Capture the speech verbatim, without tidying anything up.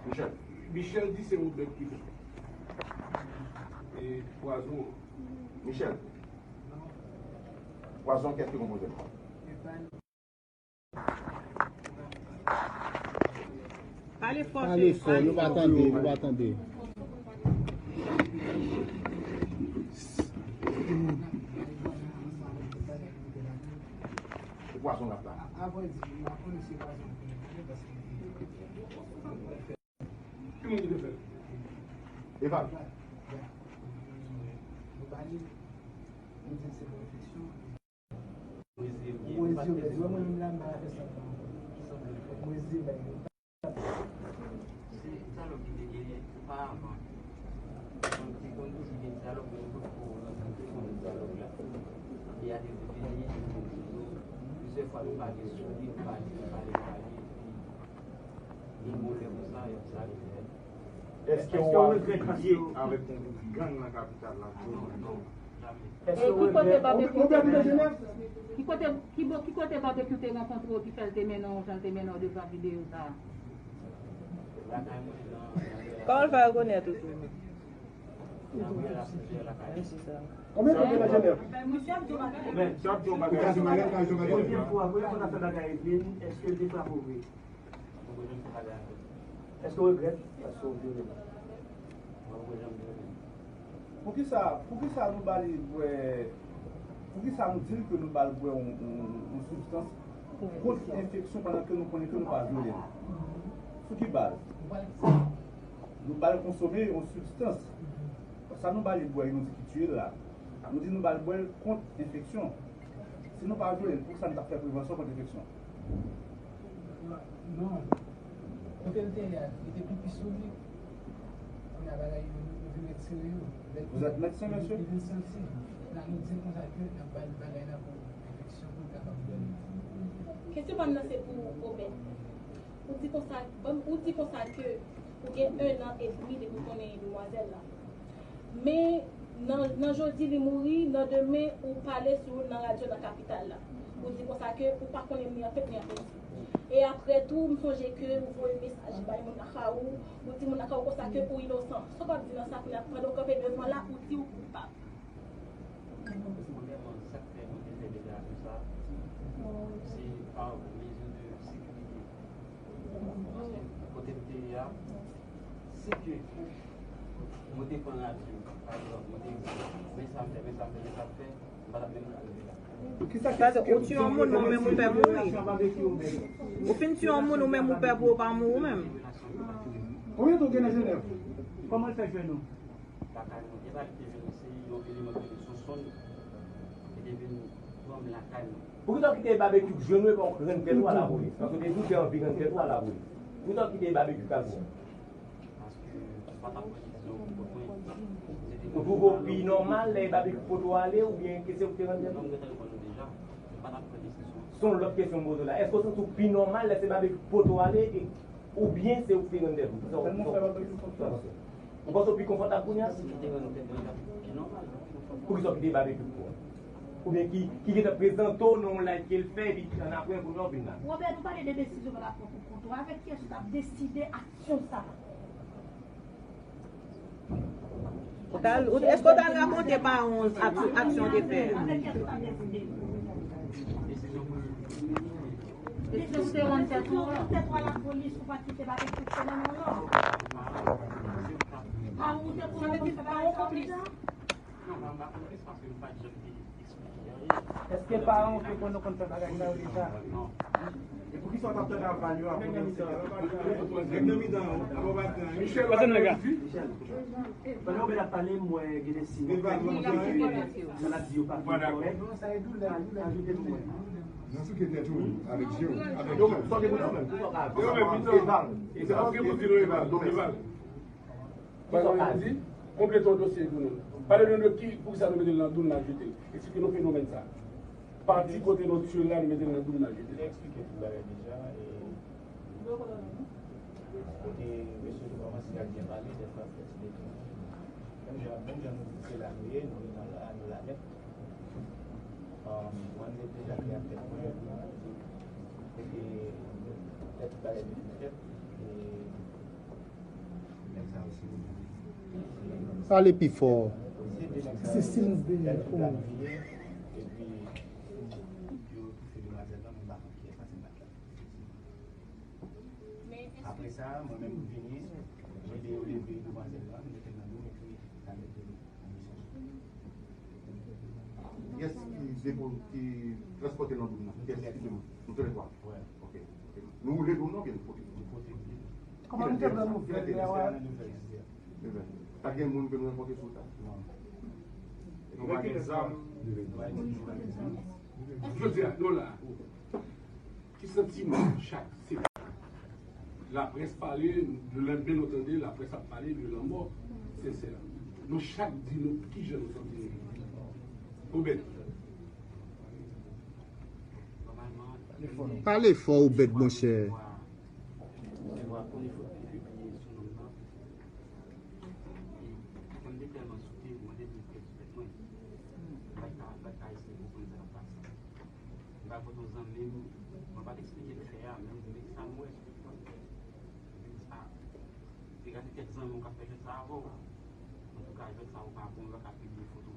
Michel. Michel di se Robert ki bon. E pwazon an. Michel. Pwazon an, kiyès ki konpoze l? Pale fò, Pale fò, nou pa tande, nou pa tande. Se pwazon l ap la. Ki moun ki te fè l? Eval. Se dyalòg ki te genyen oparavan. Donk, te konn toujou gen dyalòg, men nou potko rankontre pandan dyalòg la. E a te vini, plizyè fwa nou pale sou li, nou pale, nou pale, nou pale, epi gen yon lè konsa, y ap sa rive. Èske w ap lye avèk yon gwoup gang nan kapital la? Non, non, jamè. E ki kote Babekyou te nan? Ki kote, ki bò, ki kote Babekyou te rankontre w ki fè l te mennen w jan l te mennen w devan videyo sa a? Kòman l fè rekonèt ou tou? Menm si sa. Konbyen tan w gen nan Jenèv? Premye fwa, premye fwa n ap fè bagay epi, èske l te frape w vre? Èske w regrèt paske w vyole l? Mwen, mwen janm vyole l. Poukisa, poukisa nou ba li bwè, poukisa nou di l ke nou ba l bwè yon, yon, yon sibstans kont enfeksyon pandan ke nou konnen ke nou pa vyole l? Sou ki baz? Nou ba l konsome yon sibstans. Sa nou ba li bwè, nou di ki tiye l la. Nou di nou ba l bwè l kont enfeksyon. Si nou pa vyole l, poukisa nou t ap fè prevansyon kont enfeksyon? Non. Kote l te ye a, li te pipi sou li. Kounye a bagay yo, yo vin retire yo. Lè l Vous êtes médecin, monsieur? Li vin santi. La nou di l konsa ke n ap ba l bagay la pou enfeksyon pou l kapab dòmi. Kesyon pa m nan se pou Obed. Ou di konsa, bon, ou di konsa ke ou gen en an edmi depi w konnen demwazèl la. Men nan, nan jodi li mouri, nan demen ou pale sou l nan radyo nan kapital la. Ou di konsa ke ou pa konnen ni an fèt ni an fèt. E apre tou, m sonje ke ou voye mesaj bay moun nan Kawou, ou di moun nan Kawou konsa ke ou inosan. Sa w p ap di nan sa kounye a, pandan w kanpe devan la, ou di ou koupab? Premyèman, sa k fè mwen te fè deklarasyon sa a, se pa mezi de sekirite. Paske kote m te ye a, si ke mwen te pran radyo, pa egzanp, mwen te di, men sa m fè, men sa m fè, men sa m fè, m pa t ap menm ka rive la. Sa se ou tiye yon moun, men ou menm ou pè mouri. Ou fin tiye yon moun, ou menm ou pè pou ou pa mouri ou menm. Konbyen tan w gen nan Jenèv? Kòman l fè jwenn ou? Lakay mwen. E pa li te vin, se yon eleman ki rele Sonsonn ki te vin pran m lakay mwen. Poukisa w kite Babekyou jwenn ou epi w rann tèt ou a lapolis? Paske w te di w te anvi rann tèt ou a lapolis. Poukisa w kite Babekyou k al pran w? Paske m pa t ap pran desizyon pou kont mwen. Se te Ou twouve w pi nòmal lè Babekyou pote w ale oubyen ke se ou ki te rann tèt ou? Non, m gentan reponn ou deja. M pa t ap pran desizyon. Se yon lòt kesyon m poze w la. Èske w santi w pi nòmal lè se Babekyou ki pote w ale e Oubyen se ou ki te rann tèt ou? Kisa w, kisa w, kisa w panse? Ou panse w pi konfòtab kounye a? Si m te rann tèt mwen, li t ap pi nòmal. Poukisa w kite Babekyou pou ou? Oubyen ki, ki gentan prezante w nan yon live ke l fè, epi annapre, kounye a w vin la? Robert, nou pale de desizyon pa rapò pou kont ou. Avèk kiyès ou t ap deside aksyon sa a? Ou t al, ou, èske w t al rakonte paran w ak, aksyon w te fè a? Desizyon pou li. Desizyon pou li. Desizyon pou li. Desizyon pou li. Tèt ou a lapolis, ou pa kite bagay tout se nan men w. Paran w te konnen w konn fè bagay sa yo deja? Non, m pa konplis paske m pa t janm te Èske paran w te konn ou konn fè bagay sa yo deja? Non. E poukisa w t ap tande aval yo apre w te... Nèg nan mitan an, apa w pa t gen anyen? Michel, w ap di? Pandan w byen ap pale, m wè gen de siy. Eval, m ap di yo pa fin kòrèk. Ajoute pou mwen. Nan souke tèt ou, avèk je w, avèk je w. Yo menm, yo menm, mitan an. Eval. E se paske pou di nou Eval. Donk, Eval. Pale nou di, konplete yon dosye pou nou. Pale nou de ki, poukisa nou mete l nan doum, n al jete l. Eksplike nou fenomèn sa a. Pati kote nou tiye l la, nou mete l nan doum, n al jete l. Li eksplike tout bagay deja, e kote mesye tou kòmanse ak byen pale, dèfwa l fè ti detoune. Menm jan, menm jan nou di se la nou ye, nou ye nan la, nou la nèt. Um, mwen, m te deja klè ak tèt mwen. Epi, tèt bagay de tout fèt. E Pale pi fò. Se silans de yon. Apre sa, mwen menm m vini, mwen te leve demwazèl la, m mete l nan do m epi m al mete l nan misyon. Kiyès ki depo ki transpòte nan do m nan? Kiyès ki depo? Nou tou lè twa. Wè. Ok. Ok. Nou woule do m nan oubyen nou pote? Nou pote l. Kòman nou te pran nouvèl lè a? Amen. Pa gen moun ke nou rankontre sou ta? Non. Nou pa gen zam? Nou pa gen zam. Jodi a, nou la. Ki santiman chak se laprès pale, le lendemain nou tande laprès ap pale de lanmò Sensè. Nou chak di nou kijan nou santi nou. Obed. Pale fò Obed monchè. Mwen te tèlman sote, mwen te vin pèdi tèt mwen. Mwen pa ka, mwen pa ka eseye konprann sa k ap pase. Mwen pa kote yon zanmi m, mwen pa t eksplike l fè a, men m di sa m wè. M di, ah, te gade kèk zanmi w k ap fè jwèt sa avè w. Antouka, jwèt sa ou pa bon, yo pa ka pibliye foto w.